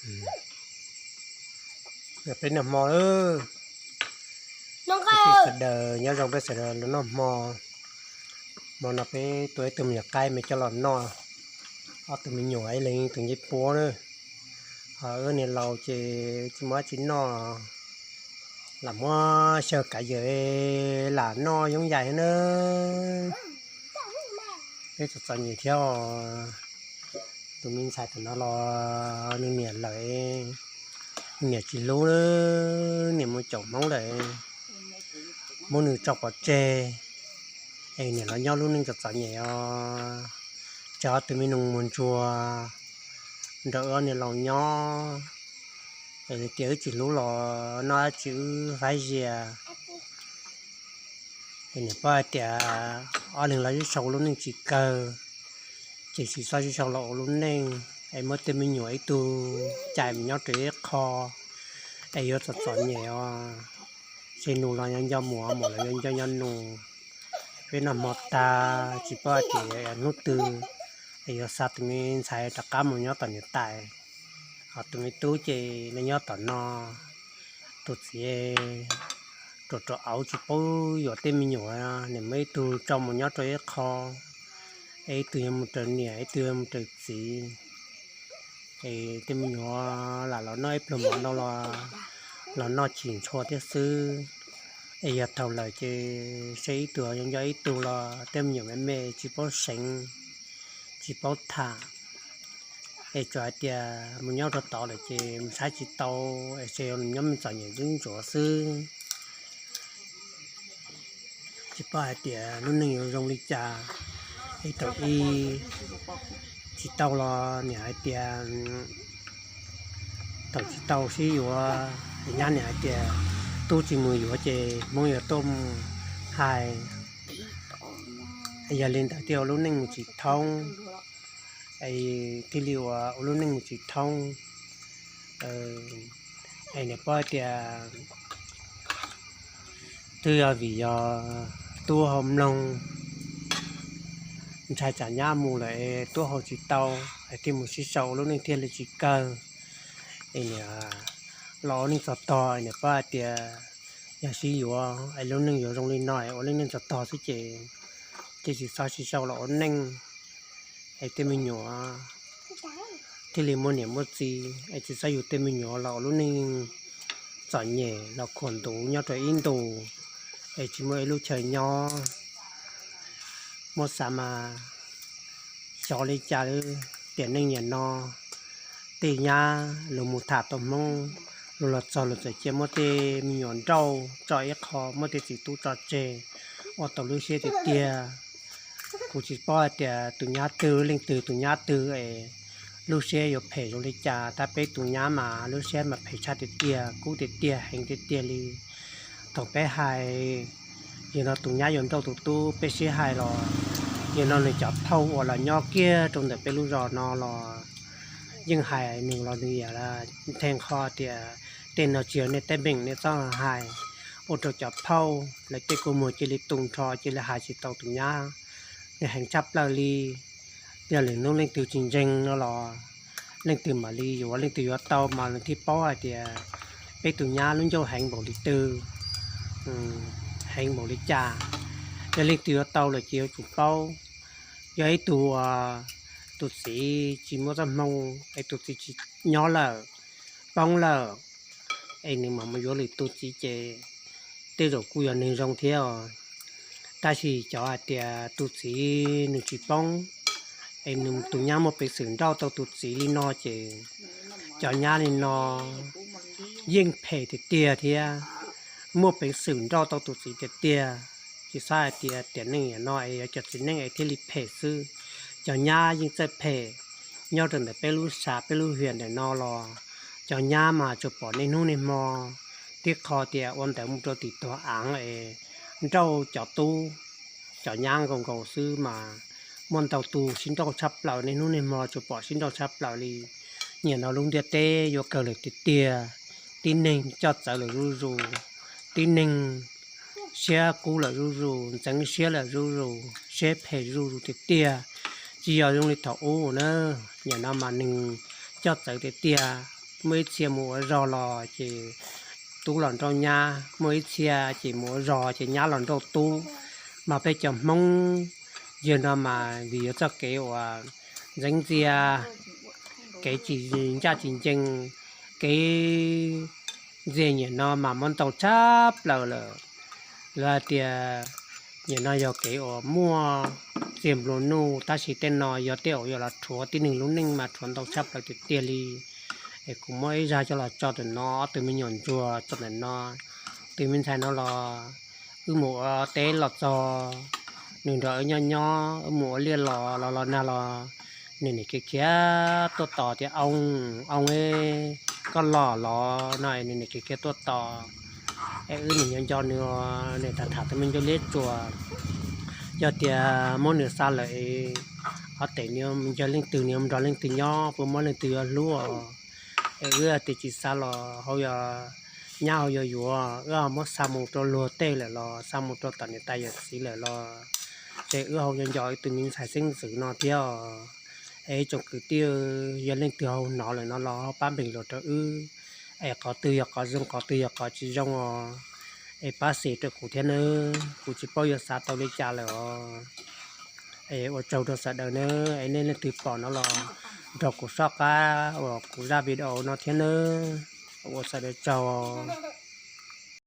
Peb noj hmo lawm. Peb sawv daws nyob zoo, peb sawv daws los noj hmo. Hmo no peb tua ib tug me nyuam qaib me coj los noj. Ob tug me nyuam ib leeg tus ncej puab na. Ho wb niam laus ces tsis muaj dab tsi noj, lam muab xyaw kav yawm lam noj yooj yim na. Peb txom txom nyem thiab os. Tus me ntxhais tam no los nws niam lawm, nws niam tsis hlub, niam mus caum Hmoob lawm, muab nws tso pov tseg, es niam los nyob lub neej txom txom nyem os. Tsam ob tug me nus mus ntsuag nrog wb ob niam laus nyob, es tias wb tsis hlub los noj dab tsi wb faib zias. Es niam paub hais tias ob leeg los sib sau ua lub neej tsis kawg, ces tsis txhob sib sau los ua lub neej, es muab tej me nyuam ib tug cais mus nyob rau ib qho, es yuav txom txom nyem os. Ntshe nus los yuav nco muam, muam los yuav nco nco nus. Peb noj hmo tag tsis paub hais tias hnub twg es yuav xa tus me ntxhais rov qab mus nyob tom niam tais, ho tus me tub ces nws nyob tom no. Tus txiv ruam ruam auv tsis paub yuav tej me nyuam, niam muab ib tug tso mus nyob rau ib qho, es ib tug yuav mus raws niam, ib tug yuav mus raws txiv. Es tej me nyuam lam los noj ib pluag mov no los, los noj tsis ntshua thiab xwb. Es yog thaum lawm ces seb ib tug yuav nco ib tug los tej me nyuam me me tsis paub seev, tsis paub tham. Es tsuas hais tias mus nyob rau tod lawm ces mus saib tsis tau, es nyob me txom nyem ntsuav ntsuav xwb. Tsis paub hais tias lub neej yuav zoo li cas, es thaum ub tsis tau los niam hais tias, thaum tsis tau sib yuav, es nyab niam hais tias tub tsis mus yuav ces Hmoob yuav tuaj mus hais. Yog li ntawd thiaj ua lub neej mus tsis thoob, thiaj li ua ua lub neej mus tsis thoob. Es niam paub hais tias twb yog vim yog tub hau mloog, ntshai tsam nyab mus lawm es tub hau tsis tau, es thiaj mus sib sau ua lub neej thiaj li tsis kawg. Es niam los ua neej txog tog, niam paub hais tias yog sib yuav es lub neej yuav zoo li no, ua lub neej txog tog xwb ces, ces tsis txhob sib sau los ua neej, es tej me nyuam thiaj li muaj niam muaj txiv, es tsis txhob yug tej me nyuam los ua lub neej txom nyem los khuam ntuv nyob rau ib ntus, es tsis muaj ib lub chaw nyob. Muab xav mas xyov li cas tiam neej niam no, tej nyab luag mus tham tau Hmoob, luag los txog luag txawm cia muab tej me nyuam nrauj tso ib qho, muab tej txiv tub tso tseg, ua tau lub siab tiag tiag. Kuv tsis paub hais tias tus nyab twg leej twg tus nyab twg es lub siab yuav phem zoo li cas, tab peb tus nyab mas lub siab mas phem tshaj tiag tiag, kub tiag tiag, heev tiag tiag li. Thaum peb hais, yog no tus nyab yuav nrauj tus tub peb sib hais los, yog no nws cov phauj uas los nyob kiag rau ntawm peb lub zos no los yeej hais nws los nws yam li nthe qho tias tej no tsis yog nej teeb meem, nej txhob hais, ua rau cov phauj lawv tej kua muag cia li tu nrho, cia li hais tsis tau tus nyab. Nws heev tshaj plaws li. Yog lwm hnub leej twg tsis ntseeg no los leej twg mam li yuav, leej twg yuav tau mas nws thiaj paub hais tias peb tus nyab lub ncauj heev npaum li twg, heev npaum li cas. Yog leej twg yuav tau lawm ces yuav tsum paub. Yog ib tug, tus txiv tsis muaj txoj hmoo es tus txiv tsis nyob lawm, poob lawm, es nws mam mus yuav lwm tus txiv ces tej zaum kuj yog neeg zoo thiab os. Tab sis cov hais tias tus txiv nws tsis poob, es nws tus nyab muaj peev xwm nrauj tau tus txiv li no ces cov nyab li no yeej phem tiag tiag thiab, muaj peev xwm nrauj tau tus txiv tiag tiag. Tsis xav hais tias tiam neej niam no es yog cov txiv neej es thiaj li phem xwb, cov nyab yeej txawj phem. Nyob rau ntawm peb lub xav peb lub hiam ntawm no los cov nyab mas tsuas pom niaj hnub niaj hmo, tib qho tias ua ntawd mus rau tim tuag av es nrauj cov tub, cov nyab nkaus nkaus xwb mas muaj ntau tus sib nrauj tshaj plaws, niaj hnub niaj hmo tsuas pom sib nrauj tshaj plaws li. Niam no lub ntiaj teb yuav kawg lawm tiag tiag, tib neeg coj txawv lawm zuj zus, tib neeg siab kub lawm zuj zus, ntxeev siab lawm zuj zus, siab phem zuj zus tiag tiag. Tsis yog zoo li thaum ub na, niam no mas neeg coj txawv tiag tiag, muaj ib txhia mus ua zog los ces tub los nrauj nyab, muaj ib txhia ces mus ua zog ces nyab los nrauj tub. Mas peb cov Hmoob yawg no mas vim yuav txoj kev uas ntxeev ntxias, kev tsis ncaj tsis ncees, kev ntxias nyiam no mas muaj ntau tshaj plaws lawm. Lawv hais tias nyiam no yog kev uas muaj txiag nplua nuj, tab sis tej no yog tej uas yuav los rhuav tib neeg lub neej mas rhuav ntau tshaj plaws tiag tiag li. Es kuv muab ib zaj coj los tso ntawm no, ob tug me nyuam ntsuag tso ntawm no. Tus me ntxhais no los wb mus ua teb los txog, nws nrog wb nyob nyob, wb mus ua liaj los los los nag los, nws nim khiav khiav tuaj tos tias, Au, au, koj los los? No nws nim khiav khiav tuaj tos. Es wb nim nco nco nws, nws tham tham tus me ntsuag liab tsuas, yog tias muab nws xa lawm es ob teg nws nco leej twg, nws nrog leej twg nyob, puas muaj leej twg yuav hlub os? Es wb tias tsis xa los hauv yog nyab hauv yuav yuav, wb ho muab xa mus rau luag tej lawm los xa mus rau tom niam tais yawm txiv lawm los, ces wb ho nco nco tus me ntxhais xeeb ntxwv no thiab. Es tsoom kwv tij, yog leej twg ho hnov lawm no los ho pab npeem los rau wb, es qhov twg yog qhov zoo, qhov twg yog qhov tsis zoo os, es pab xim rau kuv thiab nawb, kuv tsis paub yuav xav tau li cas lawm os. Es ua tsaug rau sawv daws nawb, es nej leej twg pom no los nrog kuv soj qab uas kuv zaj video no thiab nawb. Ua sawv daws tsaug.